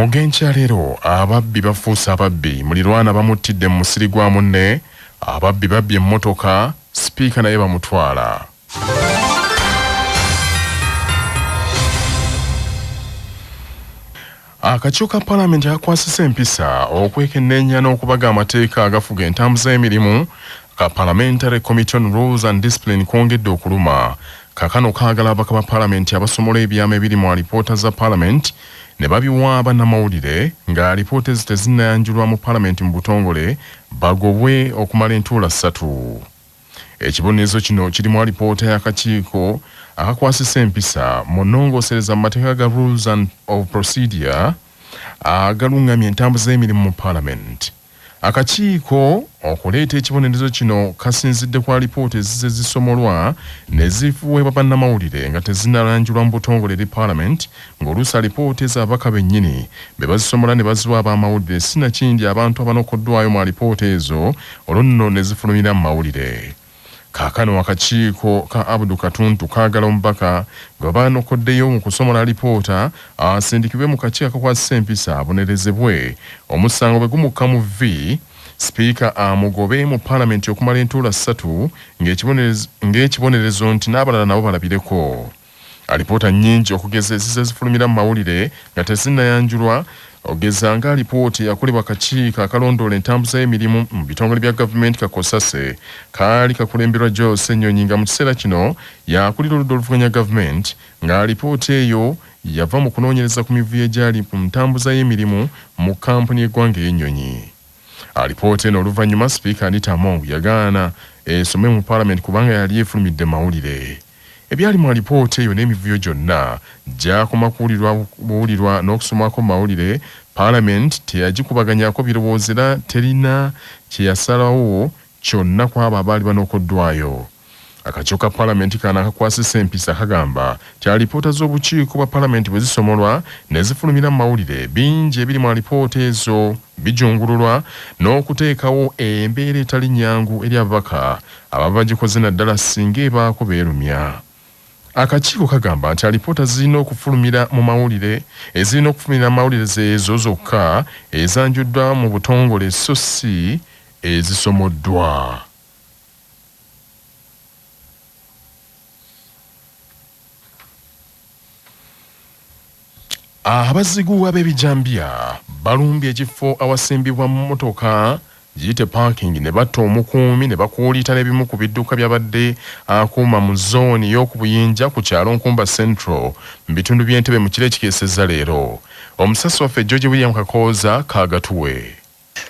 Mu g'enkya leero ababbi bafuuse ababbi, mulirwana bamuttidde mu musiri gwa munne, ababbi babbye emmotoka, sipiika naye bamutwala. Akakiiko ka palamenti akakwasisa empisa okwekenneenya n'okubaga amateeka agafuga entambuza y'emirimu ka Parliamentary Committee on Rules and Discipline kwongedde okuluma. Kaakano kaagala ababaka ba palamenti abasomola ebyama ebiri mu alipoota za palamenti ne babiwa bannamawulire nga alipoota ezo tezinnayanjulwa mu palamenti mu butongole bagobwe okumala entuula ssatu. Ekibonerezo kino kirimu alipoota y'akakiiko akakwasisa empisa mu nnongoosereza mu mateeka ga Rules and of Procedure agalungamya entambuza y'emirimu mu palamenti. Akakiiko okuleeta ekibonerezo kino kasinzidde ku alipoota ezizze zisomolwa ne ziweebwa bannamawulire nga tezinnalanjulwa mu butongole eri palamenti ng'oluusi alipoota ezo ababaka bennyini be bazisomola ne baziwa ab'amawulire sinakindi abantu abanokoddwayo mu alipoota ezo olwo nno ne zifulumira mu mawulire. Kaakano akakiiko ka Abdu Katuntu kaagala omubaka gwe banokoddeyo mu kusomola alipoota asindikibwe mu kakiiko akakwasisa empisa abonerezebwe. Omusango bwe gumukka mu vvi, Sipiika amugobe mu palamenti okumala entuula ssatu ng'ekibonerezo nti n'abalala nabo balabireko. Alipoota nnyingi okugeza ezizze zifulumira mu mawulire nga tezinnayanjulwa okugeza nga alipoota eyakolebwa akakiiko akalondoola entambuza y'emirimu mu bitongole bya gavumenti ka Cosase kaali kakulemberwa Joel Ssenyonyi nga mu kiseera kino y'akulira oludda oluvuganya gavumenti nga alipoota eyo yava mu kunoonyereza ku mivuyo egyali mu ntambuza y'emirimu mu kkampuni y'eggwanga ey'ennyonyi. Alipoota eno oluvannyuma Sipiika Anita Among yagaana esome mu palamenti kubanga yali efulumidde mawulire. Ebyali mu alipoota eyo n'emivuyo gyonna gyakoma kuwulirwa buwulirwa n'okusomwako mu mawulire, Palamenti teyagikubaganyaako birowoozo era terina kye yasalawo kyonna kw'abo abaali banokoddwayo. Akakiiko ka Palamenti kano akakwasisa empisa kagamba nti alipoota z'obukiiko bwa Palamenti bwe zisomolwa ne zifulumira mu mawulire, bingi ebiri mu alipoota ezo bijungululwa n'okuteekawo embeera etali nnyangu eri ababaka ababa bagikoze naddala singa ebaako beerumya. Akakiiko kagamba nti alipoota zirina okufulumira mu mawulire ezirina okufulumira mu mawulire zeezo zokka ezanjuddwa mu butongole sso si ezisomoddwa. Abazigu ab'ebijambiya balumbye ekifo awasimbibwa mmotoka giyite parking ne batta omukuumi ne bakuuliita n'ebimu ku bidduka by'abadde akuuma mu zooni y'oku Buyinja ku kyalo Nkumba Central mu bitundu by'e Ntebe mu kiro ekikeesezza leero. Omusasi waffe George William Kakooza kaagatuwe.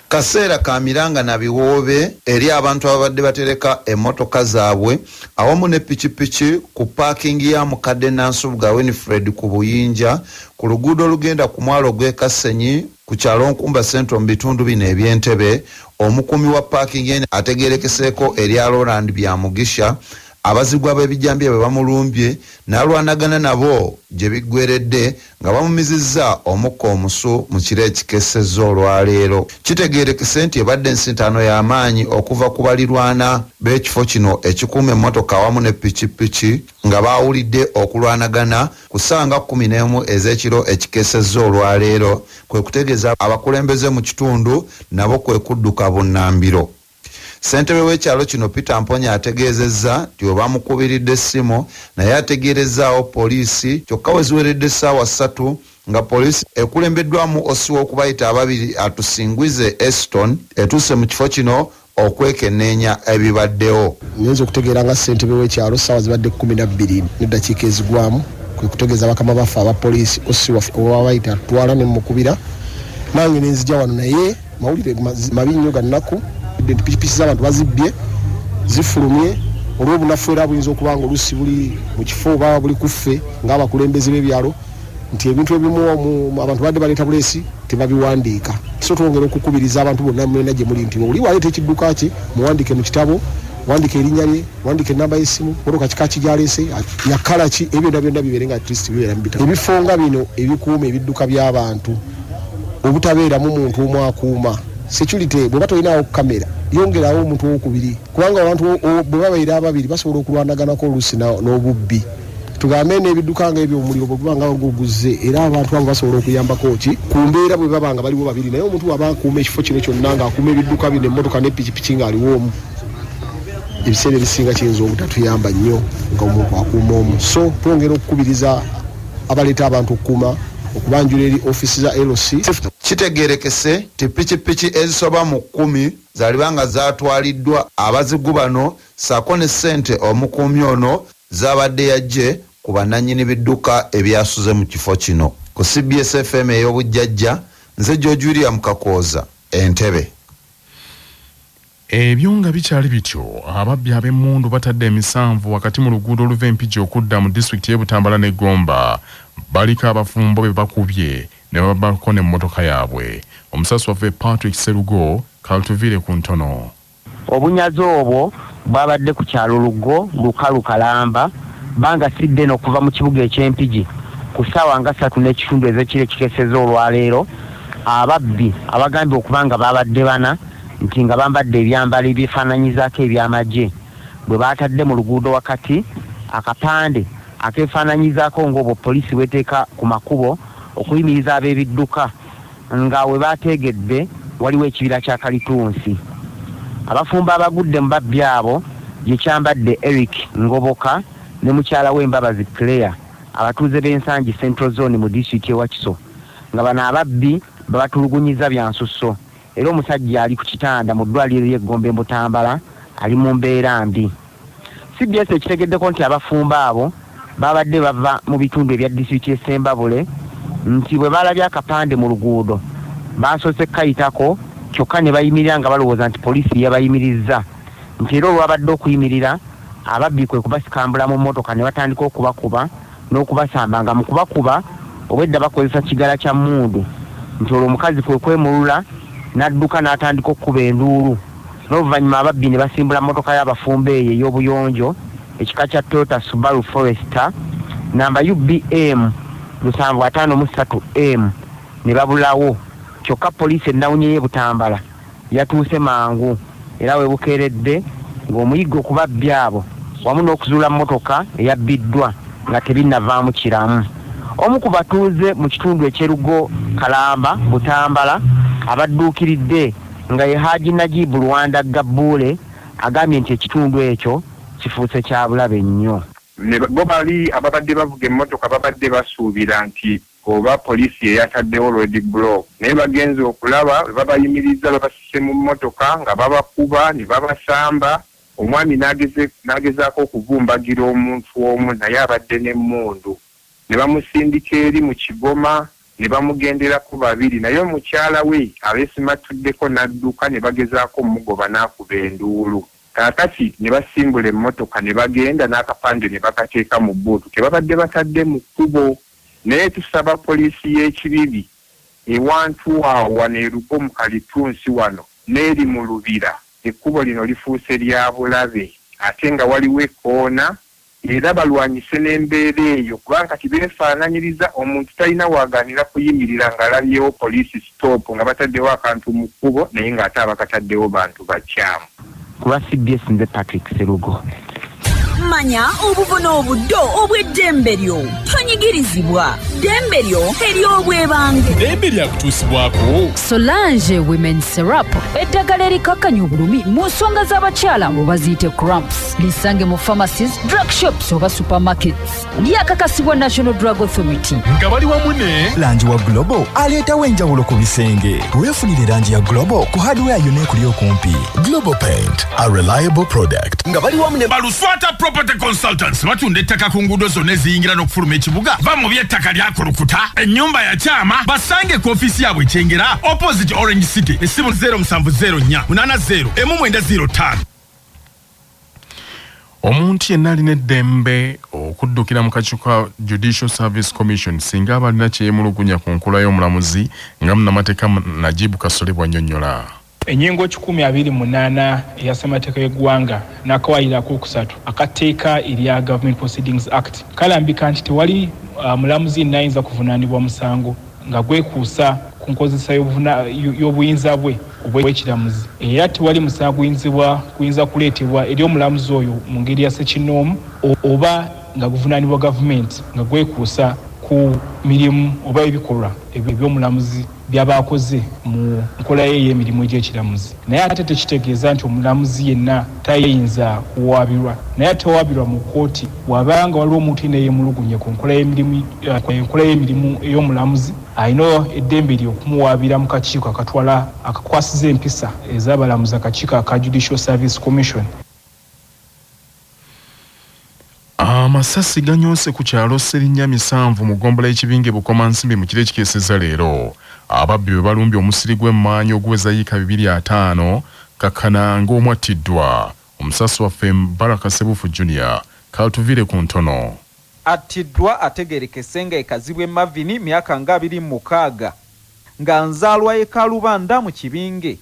Kaseera ka miranga na biwoobe eri abantu ababadde batereka emmotoka zaabwe awamu ne pikipiki ku paakingi ya mukadde Nansubuga Winfred ku Buyinja ku luguudo olugenda ku mwalo gw'e Kasenyi ku kyalo Nkumba Central mu bitundu bino eby'e Ntebe. Omukuumi wa paakingi eno ategeerekeseeko erya Roland Byamugisha Abazigu ab'ebijambiya bwe bamulumbye n'alwanagana nabo gye biggweeredde nga bamumizizza omukka omusu mu kiro ekikesezza olwaleero. Kitegeerekese nti ebadde ensintaano ya maanyi okuva ku balirwana b'ekifo kino ekikuuma emmotoka awamu ne ppikippiki nga baawulidde okulwanagana ku ssaawa nga 11 ez'ekiro ekikesezza olwaleero kwe kutegeeza abakulembeze mu kitundu nabo kwe kudduka bunnambiro. Ssentebe w'ekyalo kino Peter Mponya ategeezezza nti we bamukubiridde essimu naye ategeerezzaawo poliisi kyokka we ziweredde essaawa ssatu nga poliisi ekulembeddwamu OC w'okubayita ababiri Atusingwize Eston etuuse mu kifo kino okwekenneenya ebibaddewo. Ngenze okutegeera nga ssentebe w'ekyalo ssaawa zibadde 12 n'eddakiika ezigwamu kwe kutegeeza bakama baffe aba poliisi OC waffe owabayita atutwala ne mmukubira nange ne nzija wano naye Mawulire mabi nnyo ga nnaku nti pikipiki z'abantu bazibbye zifulumye olw'obunafu era buyinza okuba nga oluusi buli mu kifo oba buli ku ffe ng'abakulembeze b'ebyalo nti ebintu ebimu abantu badde baleeta buleesi tebabiwandiika. So twongera okukubiriza abantu bonna mwena gye muli nti oli waleeta ekidduka kye muwandiike mu kitabo, wandiika erinnya lye, wandiika ennamba y'essimu, mmotoka kika ki gy'aleese, ya kkala ki, ebyo byonna byonna bibeere nga at least bibeera mu bitabo. Ebifo nga bino ebikuuma ebidduka by'abantu obutabeeramu muntu omu akuuma security, bw'oba tolinaawo kkamera yongerawo omuntu owokubiri kubanga abantu bwe babeera ababiri basobola okulwanaganako oluusi n'obubbi. Tugambe n'ebidduka nga ebyo omuliro bwe guba nga guguzze, era abantu abo basobola okuyambako ki ku mbeera bwe baba nga baliwo babiri. Naye omuntu bw'aba akuuma ekifo kino kyonna, ng'akuuma ebidduka bino, emmotoka ne pikipiki, ng'aliwo omu, ebiseera ebisinga kiyinza obutatuyamba nnyo nga omuntu akuuma omu. So twongera okukubiriza abaleeta abantu okukuuma okubanjula eri ofiisi za LC. Kitegerekese nti pikipiki ezisoba mu 10 zaliba nga zatwaliddwa abazigu bano, ssaako ne ssente omukuumi ono zabadde yajje ku bannannyini bidduka ebyasuze mu kifo kino. Ku CBS FM ey'obujjajja, nze George William Kakooza, Entebe. Ebyo nga bikyali bityo, ababbi ab'emmundu batadde emisanvu wakati mu luguudo oluva Empigi okudda mu disitulikiti y'e Butambala ne Gomba. Baliko abafumbo be bakubye ne babako n'emmotoka yaabwe. Omusasi waffe Patrick Serugo kaltuviire ku ntono. Obunyazi obwo bwabadde ku kyalo Lugo Lukalu Kalamba, banga si ddene okuva mu kibuga eky'Empigi, ku ssaawa nga 3:30 ez'ekiro ekikeesezza olwaleero. Ababbi abagambye okuba nga baabadde bana, nti nga bambadde ebyambalo ebyefaananyizaako eby'amagye, bwe baatadde mu luguudo wakati akapande akeefaananyizaako ng'obwo poliisi bw'eteeka ku makubo okuyimiriza ab'ebidduka, nga we baateegedde waliwo ekibira kya kalitunsi. Abafumbo abagudde mu babbi abo ye Kyambadde Eric Ngoboka ne mukyala we Mbabazi Claire, abatuuze b'e Nsangi Central Zone mu disitulikiti y'e Wakiso, nga bano ababbi babatulugunyizza bya nsusso era omusajja ali ku kitanda mu ddwaaliro ly'e Gombe Butambala ali mu mbeera mbi. CBS ekitegeddeko nti abafumbo abo babadde bava mu bitundu ebya disitulikiti y'e Ssembabule, nti bwe baalabye akapande mu luguudo baasoose kukayitako kyokka ne bayimirira nga balowooza nti poliisi yabayimirizza, nti era olwabadde okuyimirira ababbi kwe kubasikambula mu mmotoka ne batandika okubakuba n'okubasamba, nga mu kubakuba obwedda bakozesa kigala kya mmundu, nti olwo omukazi kwe kwemulula n'adduka n'atandika okukuba enduulu, n'oluvannyuma ababbi ne basimbula mmotoka y'abafumbo eyo ey'obuyonjo ekika kya Toyota Subaru Forester namba UBM 753 M ne babulawo. Kyokka poliisi ennawunyi y'e Butambala yatuuse mangu era webukeeredde ng'omuyiggo ku babbi abo wamu n'okuzuula mmotoka eyabbiddwa nga tebinnavaamu kiramu. Omu ku batuuze mu kitundu eky'e Lugo Kalamba, Butambala, abadduukiridde nga ye Haji Najibu Luwanda Gabbuule, agambye nti ekitundu ekyo kifuuse kya bulabe nnyo. Ne bo bali ababadde bavuga emmotoka babadde basuubira nti oba poliisi yeyataddewo road block, naye bagenze okulaba bwe babayimiriza babasise mu mmotoka nga babakuba ne babasamba. Omwami n'agezaako okuvumbagira omuntu omu, naye abadde n'emmundu, ne bamusindika eri mu kigoma ne bamugenderako babiri, naye omukyala we abeesimattuddeko n'adduka ne bagezaako omugoba n'akuba enduulu. Kaakati ne basimbula emmotoka ne bagenda n'akapande ne bakateeka mu bbuutu ke babadde batadde mu kkubo. Naye tusaba poliisi y'ekibibi ewantu awo wano e Lugo mu kalitunsi wano n'eri mu lubira, ekkubo lino lifuuse lya bulabe ate nga waliwo ekkoona, era balwanyise n'embeera eyo, kubanga kati beefaananyiriza omuntu talina waagaanira kuyimirira ng'alabyewo poliisi stop nga bataddewo akantu mu kkubo, naye ng'ate abakataddewo bantu bakyamu. Ku lwa CBS, nze Patrick Serugo. Manya obuvuna obuddo obw'eddembe lyo, tonyigirizibwa, ddembe lyo ery'obwebange. Ddembe lyakutuusibwako Solange Women Syrup, eddagala erikakkanya obulumi mu nsonga z'abakyala oba ziyite cramps. Lisange mu pharmacies, drug shops oba supermarkets. Lyakakasibwa National Drug Authority. Nga bali wamu ne Langi wa Global aleetawo enjawulo ku bisenge. Weefunire langi ya Global ku hardware yonna ekuli okumpi. Global Paint, a reliable product. Nga bali wamu ne Baluswata Property Consultants, batunda ettaka ku nguudo zonna eziyingira n'okufuluma ekibuga. Va mu by'ettaka lyakulukuta, ennyumba ya kyama. Basange ku ofiisi yaabwe Kyengera, opposite Orange City. Essimu 0704 80 1905. Omuntu yenna alina eddembe okuddukira mu kakiiko ka Judicial Service Commission singa aba alina kyeyemulugunya ku nkola y'omulamuzi, nga munnamateeka Najibu Kasole bw'annyonnyola. Ennyingo 128 eya ssemateeka y'eggwanga n'akawaayiro akokusatu akatteeka erya Government Proceedings Act kalambika nti tewali mulamuzi yenna ayinza kuvunaanibwa musango nga gwekuusa ku nkozesa y'obuyinza bwe obw'ekiramuzi, era tewali musango guyinza kuleetebwa eri omulamuzi oyo mu ngeri ya ssekinnoomu oba nga guvunaanibwa gavumenti nga gwekuusa ku mirimu oba ebikolwa eby'omulamuzi by'aba akoze mu nkola ye ey'emirimu egy'ekiramuzi. Naye ate tekitegeeza nti omulamuzi yenna tayinza kuwaabirwa. Naye ate owaabirwa mu kkooti bw'aba nga waliwo omuntu yenna eyeemulugunya ku nkola y'emirimu enkola y'emirimu ey'omulamuzi alina eddembe lye okumuwaabira mu kakiiko akatwala akakwasiza empisa ez'abalamuzi akakiiko aka Judicial Service Commission. Amasasi ganyoose ku kyalo Sserinnya Misanvu mu ggombolola y'e Kibinge Bukomansimbi mu kiro ekikeesezza leero. Ababbi bwe balumbye omusiri gw'emmwanyi oguweza yiika 250 kakkana ng'omu attiddwa. Omusasi waffe Baraka Ssebuufu Junior k'atuviire ku ntono. Attiddwa ategeerekese nga ye Kazibwe Marvin myaka nga 26 nga nzaalwa y'e Kalubanda mu Kibinge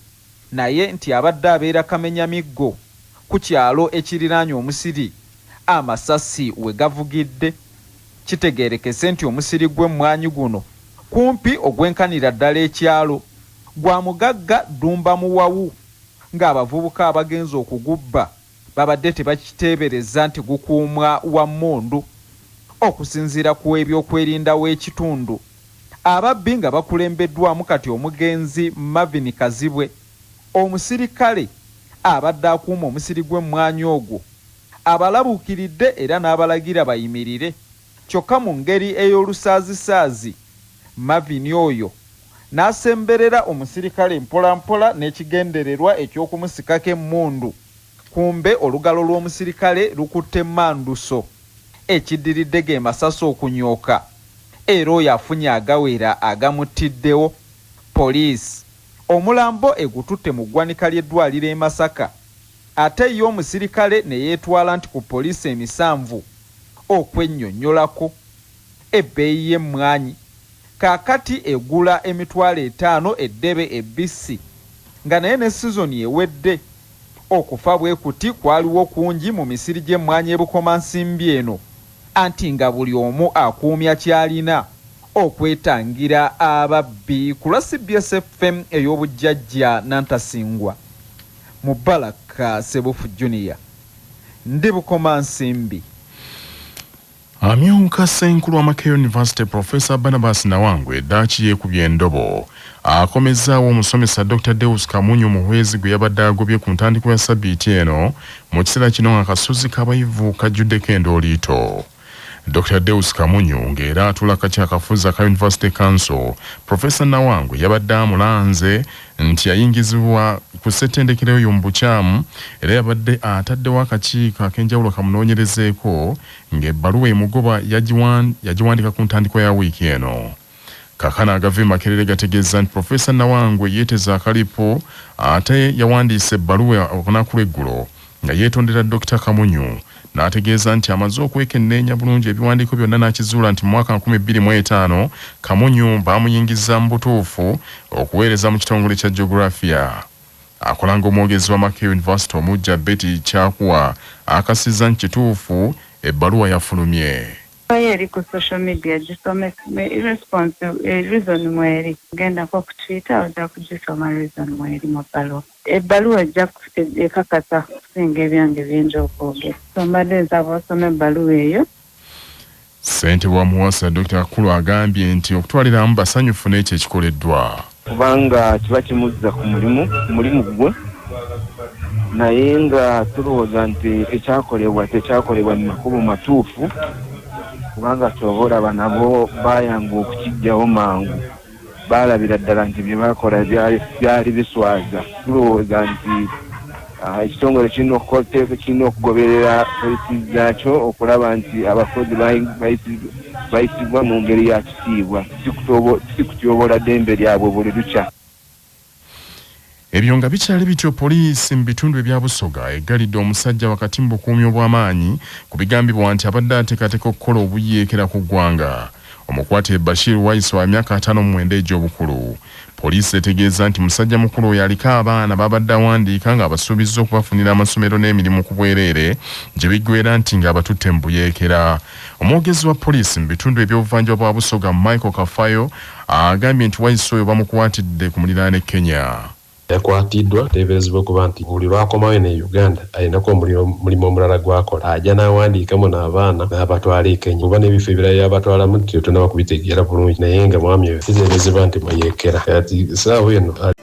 naye nti abadde abeera Kamenyamiggo ku kyalo ekiriraanye omusiri amasasi we gavugidde. Kitegeerekese nti omusiri gw'emmwanyi guno kumpi ogwenkanira ddala ekyalo gwa mugagga Ddumba Muwawu ng'abavubuka abagenze okugubba babadde tebakiteebereza nti gukuumwa wa mmundu. Okusinziira ku w'ebyokwerinda w'ekitundu, ababbi nga bakulembeddwamu kati omugenzi Marvin Kazibwe, omusirikale abadde akuuma omusiri gw'emmwanyi ogwo abalabuukiridde era n'abalagira bayimirire kyokka mu ngeri ey'olusaazisaazi Marvin oyo n'asemberera omusirikale mpolampola n'ekigendererwa eky'okumusikako emmundu kumbe olugalo lw'omusirikale lukutte mmanduso ekiddiridde ge masasi okunyooka era oyo afunye agawera agamuttiddewo. Poliisi omulambo egututte mu ggwanika ly'eddwaliro e Masaka ate ye omusirikale ne yeetwala nti ku poliisi e Misanvu okwennyonnyolako. Ebbeeyi y'emmwanyi kaakati egula 50,000 eddebe ebbisi nga naye ne sizoni ewedde okufa bwe kuti kwaliwo kungi mu misiri gy'emmwanyi e Bukomansimbi eno anti nga buli omu akuumya ky'alina okwetangira ababbi. Ku lwa cbs FM ey'obujjajja Nantasingwa, Mubaraka Ssebufu Junior, ndi Bukomansimbi. Amyuka Ssenkulu wa Makerere University Professor Barnabas Nawangwe ddaaki yeekubye endobo. Akomezzaawo omusomesa Dokita Deus Kamunyu Muhwezi gwe yabadde agobye ku ntandikwa ya ssabbiiti eno mu kiseera kino nga akasozi k'abayivu kajjuddeko endooliito. Dokita Deus Kamunyu ng'era atuula kaki akafuzi aka University Council, Professor Nawangwe yabadde amulanze nti yayingizibwa ku ssettendekero eyo mu bukyamu era yabadde ataddewo akakiiko ak'enjawulo kamunoonyerezeeko ng'ebbaluwa emugoba yagiwandiika ku ntandikwa ya wiiki eno. Kaakano agava e Makerere gategeezza nti Professor Nawangwe yeeteze akalipo ate yawandiise ebbaluwa olunaku lw'eggulo nga yeetondera Dokita Kamunyu n'ategeeza nti amaze okwekenneenya bulungi ebiwandiiko byonna n'akizuula nti mu mwaka 2005 Kamunyu baamuyingiza mu butuufu okuweereza mu kitongole kya Geographiya. Akola ng'omwogezi wa Makerere University omuggya Betty Kyakuwa akakasizza nti kituufu ebbaluwa yafulumye. Yo eri ku social media gisome response reason mweri gendako ku twitter ojja kugisoma reason mweri mu bbaluwa ebbaluwa ejja ekakasa okusinga ebyange byenja okwogera so mbadde nsaba osome ebbaluwa eyo. Ssentebe wa MUASA Dokita Kakuru agambye nti okutwalira awamu basanyufu n'ekyo ekikoleddwa. Kubanga kiba kimuzza ku mulimu mulimu gwe naye nga tulowooza nti ekyakolebwa tekyakolebwa mu makubo matuufu kubanga kyova olaba nabo baayanguwa okukiggyawo mangu baalabira ddala nti bye baakola byali biswaza. Tulowooza nti ekitongole kirina okugoberera policies zaakyo okulaba nti abakozi bayisibwa mu ngeri ya kitiibwa si kutyoboola ddembe lyabwe buli lukya. Ebyo nga bikyali bityo, poliisi mu bitundu ebya Busoga eggalidde omusajja wakati mu bukuumi obw'amaanyi ku bigambibwa nti abadde ateekateeka okukola obuyeekera ku ggwanga. Omukwate ye Bashir Waiswa wa myaka 59 egy'obukulu. Poliisi etegeezza nti musajja mukulu oyo aliko abaana b'abadde awandiika ng'abasuubizza okubafunira amasomero n'emirimu ku bwereere gye biggweera nti ng'abatutte mu buyeekera. Omwogezi wa poliisi mu bitundu eby'obuvanjuba bwa Busoga, Michael Kafayo agambye nti Waiswa oyo bamukwatidde ku muliraano e Kenya. Yakwatiddwa ateeberezebwa okuba nti buli lw'akomawo eno e Uganda alinako omulimu omulala gw'akola. Ajja n'awandiikamu n'abaana n'abatwala e Kenya kuba n'ebifo ebirala by'abatwalamu tetunnaba kubitegeera bulungi naye nga mwami oyo kiteeberezebwa nti muyeekera. Kati ssaawa eno ali.